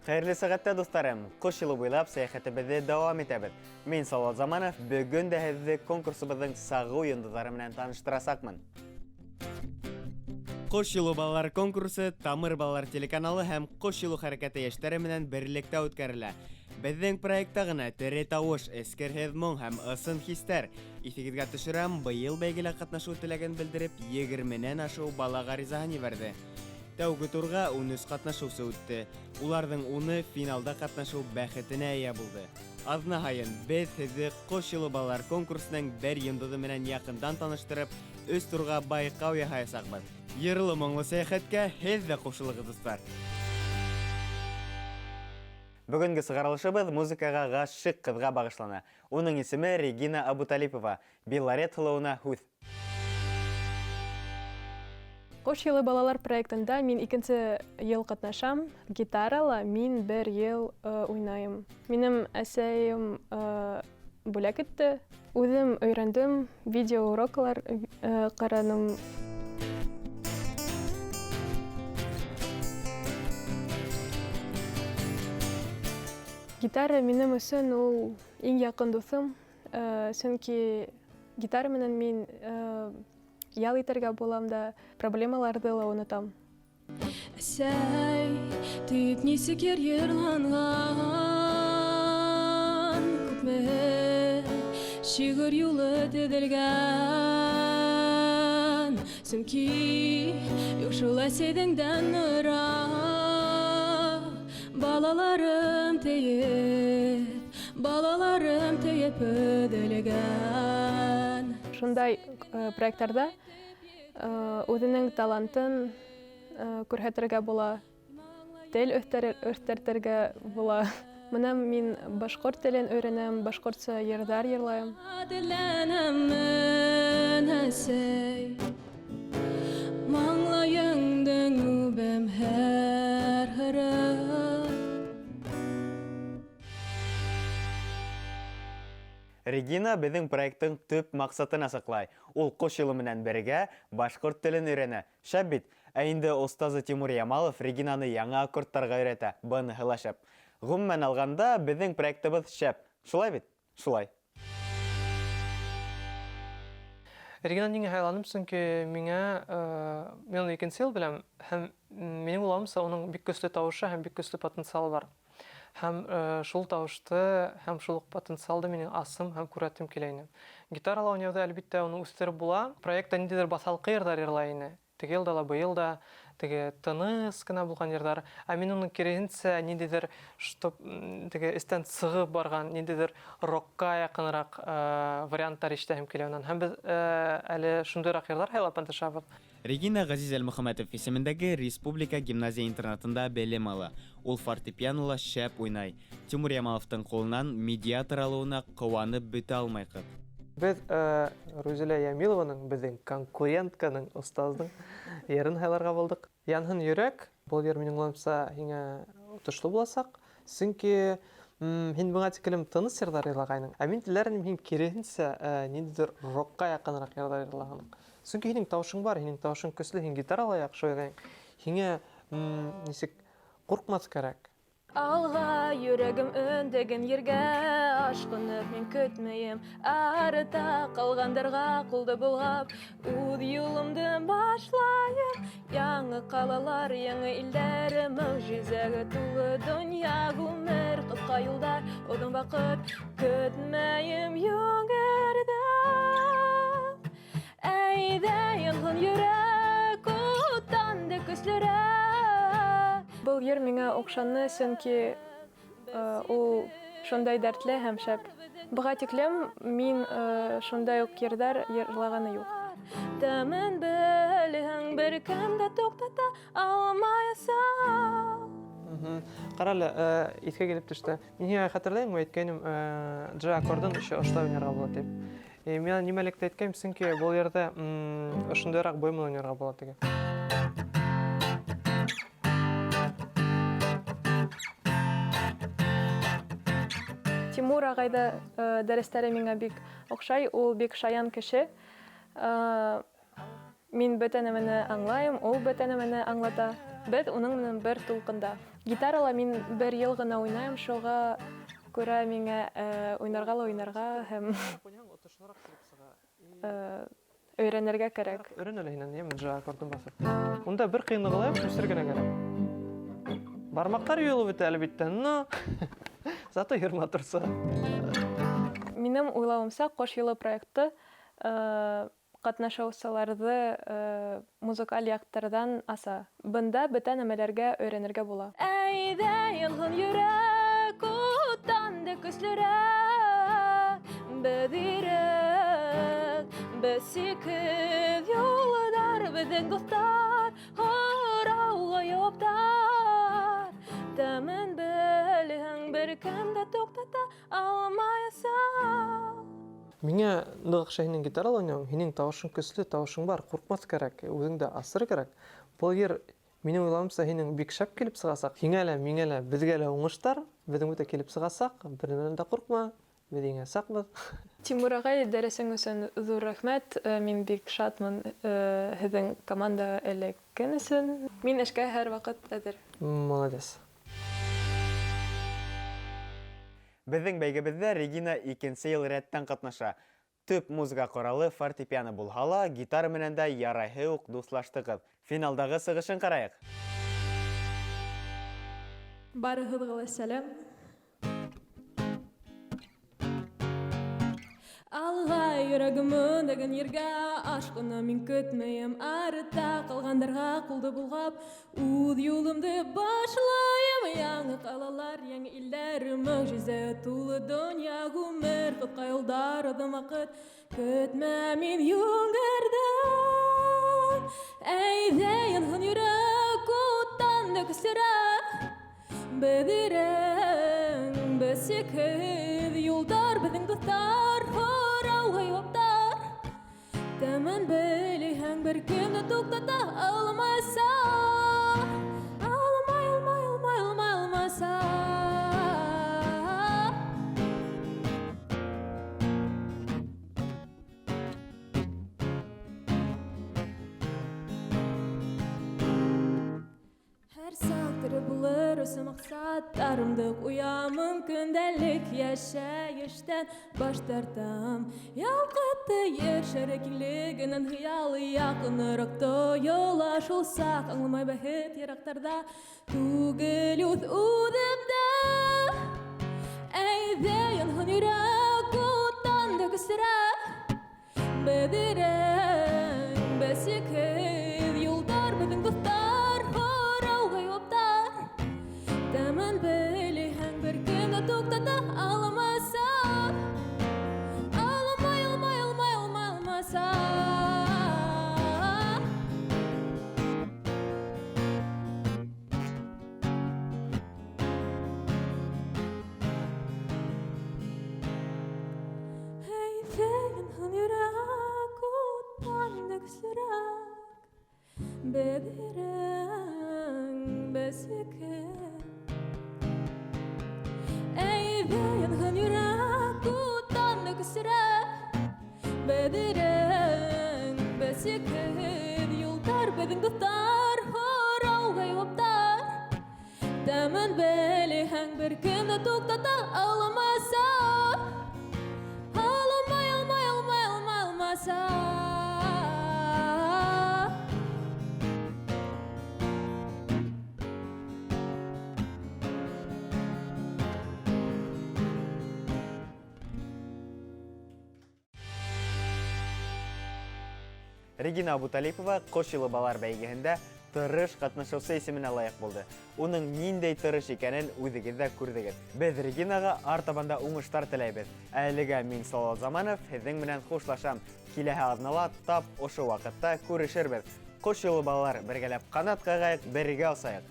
Хәйерле сәғәттә, дуҫтарым! Ҡош юлы буйлап сәйәхәтебеҙҙе дауам итәбеҙ. Мин Салават Заманов, бөгөн дә һеҙҙе конкурсыбыҙҙың сағыу йондоҙҙары менән таныштырасаҡмын. Ҡош юлы балалар конкурсы Тамыр балалар телеканалы һәм Ҡош юлы хәрәкәте йәштәре менән берлектә үткәрелә. Беҙҙең проектта ғына тере тауыш, эскерһеҙ моң һәм ысын хистәр. Иҫегеҙгә төшөрәм, быйыл бәйгелә ҡатнашыу теләген белдереп, егерменән ашыу бала ғаризаһын ебәрҙе. Тәүге турға 13 ҡатнашыусы үтте. Уларҙың уны финалда ҡатнашыу бәхетенә эйә булды. Аҙна һайын беҙ һеҙҙе Ҡош юлы балалар конкурсының бер йондоҙо менән яҡындан таныштырып, өс турға байҡау яһаясаҡбыҙ. Йырлы-моңло сәйәхәткә һеҙ ҙә ҡушылығыҙ, дуҫтар! Бөгөнгө сығарылышыбыҙ музыкаға ғашиҡ ҡыҙға бағышлана. Уның исеме Регина Абуталипова. Белорет һылыуына һүҙ. Ҡош йылы балалар проектында мин икенсе йыл ҡатнашам. Гитарала мин бер йыл э, уйнайым. Минем әсәйем э, бүләк итте. Үҙем өйрәндем, видеоуроклар э, ҡараным. Гитара минем өсөн ул иң яҡын дуҫым. Сөнки гитара менән мин ял итәргә булам да, проблемаларҙы ла онотам. Әсәй, дип нисек йыр йырланган, күпме шиғыр юлы теҙелгән. Сөнки юҡ шул әсәйҙең дә ныраҡ балаларым тейеп, балаларым тейеп өҙөлгән. Шундай проекттарҙа үҙенең талантын күрһәтергә була, тел үҫтертергә була. Бына мин башҡорт телен өйрәнәм, башҡортса йырҙар йырлайым. Теләнәмен, әсәй, маңлайыңдың үбәм һәр һырын. Регина беҙҙең проекттың төп маҡсатын асыҡлай. Ул ҡош юлы менән бергә башҡорт телен өйрәнә. Шәп бит! Ә инде остазы Тимур Ямалов Регинаны яңы аккордтарға өйрәтә, быныһы ла шәп. Ғөмүмән алғанда, беҙҙең проектыбыҙ шәп. Шулай бит? Шулай. Регина ниңә һайланым? Сөнки миңә мин уны икенсе ел беләм һәм минем уйлавымса, уның бик көсле тавышы һәм бик көсле потенциалы бар. Һәм шул тавышты һәм шул ук потенциалды минең асым һәм күрәтем килә ине. Гитарала уйнауда, әлбиттә, уны үстереп була. Проектта ниндидер баҫалҡы йырҙар йырлай ине. Теге елда ла, быел да теге тыныс кына булган йырҙар. Ә мин уның киреһенсә, ниндидер, чтоб теге эстән сығып барган, ниндидер рокка яҡыныраҡ варианттар ишетәһем килә унан. Һәм беҙ әле шундыйраҡ йырҙар һайлап ынтышабыҙ. Регина Ғәзиз Әлмөхәмәтов исемендәге республика гимназия-интернатында белем ала. Ул фортепианола шәп уйнай. Тимур Ямаловтың ҡулынан медиатор алыуына ҡыуанып бөтә алмай ҡыҙ. Беҙ Рузилә Ямилованың, беҙҙең конкурентканың, остаздың йырын һайларға булдыҡ. Янһын йөрәк, был йыр минең уйлауымса һиңә отошло буласаҡ. Сөнки һин быңа тиклем тыныс йырҙар йырлағайның, ә мин теләр инем һин киреһенсә ниндидер рокка яҡыныраҡ йырҙар йырлағаның. Сөнки һинең тауышың бар, һинең тауышың көслө, һин гитарала яҡшы уйнайың. Һиңә нисек ҡурҡмаҫ кәрәк. Алға йөрәгем өндәгән ергә ашҡынып мин көтмәйем. Арта ҡалғандарға ҡулды болғап, үҙ юлымды башлайым. Яңы ҡалалар, яңы илдәр, мөғжизәгә тулы донъя, ғүмер, ҡыҫҡа юлдар, оҙон ваҡыт көтмәйем йүгерҙем. Әйҙә, янһын йөрәк, уттан да көслөрәк. Был йыр миңә оҡшаны, сөнки ул шундай дәртле һәм шәп. Быға тиклем мин шундай уҡ йырҙар йырлағаны юҡ. Тәмен белһәң, бер кем дә туҡтата алмаясаҡ. Ҡара әле, иҫкә килеп төштө. Мин һиңә хәтерләйем, әйткәйнем, G аккордын еще ошолай уйнарға була тип. Мин нимәлектә әйткәйнем, сөнки был йырҙы ошондайыраҡ бой менән уйнарға була теге. Тимур ағайҙа дәрестәре миңә бик оҡшай, ул бик шаян кеше. Мин бөтә нәмәне аңлайым, ул бөтә нәмәне аңлата. Беҙ уның менән бер тулҡында. Гитарала мин бер йыл ғына уйнайым, шуға күрә миңә уйнарға ла уйнарға һәм өйрәнергә кәрәк. Өйрән әле һинән, йәме, G аккордын баҫып. Унда бер ҡыйынлығы ла юҡ, үҫер генә кәрәк. Бармаҡтар юйылып бөтә, әлбиттә, но зато йыр матур сыға. Минең уйлауымса, Ҡош юлы проекты ҡатнашыусыларҙы музыкаль яҡтарҙан аса. Бында бөтә нәмәләргә өйрәнергә була. Әйҙә, янһын йөрәк, уттан да көслөрәк. Беҙ ирек, беҙ сикһеҙ юлдар, беҙҙең дуҫтар, һорауға яуаптар. Тәмен белһәң, бер кем дә туҡтата алмаясаҡ. Миңә ныҡ оҡшай һинең гитарала уйнауың, һинең тауышың көслө, тауышың бар, ҡурҡмаҫ кәрәк, үҙеңде асыр кәрәк. Был йыр, минең уйлауымса, һинең бик шәп килеп сығасаҡ. Һиңә лә, миңә лә, беҙгә лә уңыштар, беҙҙең үтә килеп сығасаҡ, бер нәмәнән дә ҡурҡма, беҙ еңәсәкбеҙ. Тимур ағай, дәресең өсөн ҙур рәхмәт. Мин бик шатмын һеҙҙең командаға эләккән өсөн. Мин эшкә һәр ваҡыт әҙер. Молодец. Беҙҙең бәйгебеҙҙә Регина икенсе йыл рәттән ҡатнаша. Төп музыка ҡоралы фортепиано булһа ла, гитара менән дә ярайһы уҡ дуҫлаштығыҙ. Финалдағы сығышын ҡарайыҡ. Барыһыҙға ла сәләм. Алға йөрәгем өндәгән ергә, ашҡыны мин көтмәйем. Артта ҡалғандарға ҡулды болғап, үҙ юлымды башлайым. Яңы ҡалалар, яңы илдәр, мөғжизә тулы донъя, ғүмер ҡыҫҡа юлдар, оҙон ваҡыт көтмә мин йүгерҙем. Әйҙә, янһын йөрәк, уттан да көслөрәк. Беҙ ирек, беҙ сикһеҙ юлдар, беҙҙең дуҫтар, һорауға яуаптар. Тәмен белһәң, бер кем дә туҡтата алмаса. Алмай, алмай, алмай, алмай, алмаса. Һәр саҡ тере булыр өсөн маҡсаттарымды ҡуямын, көндәлек йәшәйештән баш тартам. Ялҡытты ер шары киңлегенән хыялы яҡыныраҡ тойола. Шул саҡ аңламай бәхет йыраҡтарҙа түгел, үҙ үҙемдә. Әйҙә, янһын йөрәк, уттан да көслөрәк. Беҙ ирек, беҙ сикһеҙ юлдар, беҙҙең дуҫтар, һорауға яуаптар. Тәмен белһәң, бер кем дә туҡтата алмаса. Алмай, алмай, алмай, алмай, алмаса. Әйҙә, янһын йөрәк, уттан да көслөрәк. Беҙ ирек, беҙ сикһеҙ. Әйҙә, янһын йөрәк, уттан да көслөрәк. Беҙ ирек, беҙ сикһеҙ юлдар, беҙҙең дуҫтар, һорауға яуаптар. Тәмен белһәң, бер кем дә туҡтата алмаса. Алмай, алмай, алмай, алмай, алмаса. Регина Абуталипова Ҡош юлы балалар бәйгеһендә тырыш ҡатнашыусы исеменә лайыҡ булды. Уның ниндәй тырыш икәнен үҙегеҙ ҙә күрҙегеҙ. Беҙ Регинаға артабан да уңыштар теләйбеҙ. Әлегә мин Салауат Заманов һеҙҙең менән хушлашам. Киләһе аҙнала тап ошо ваҡытта күрешербеҙ. Ҡош юлы балалар, бергәләп ҡанат ҡағайыҡ, бергә осайыҡ.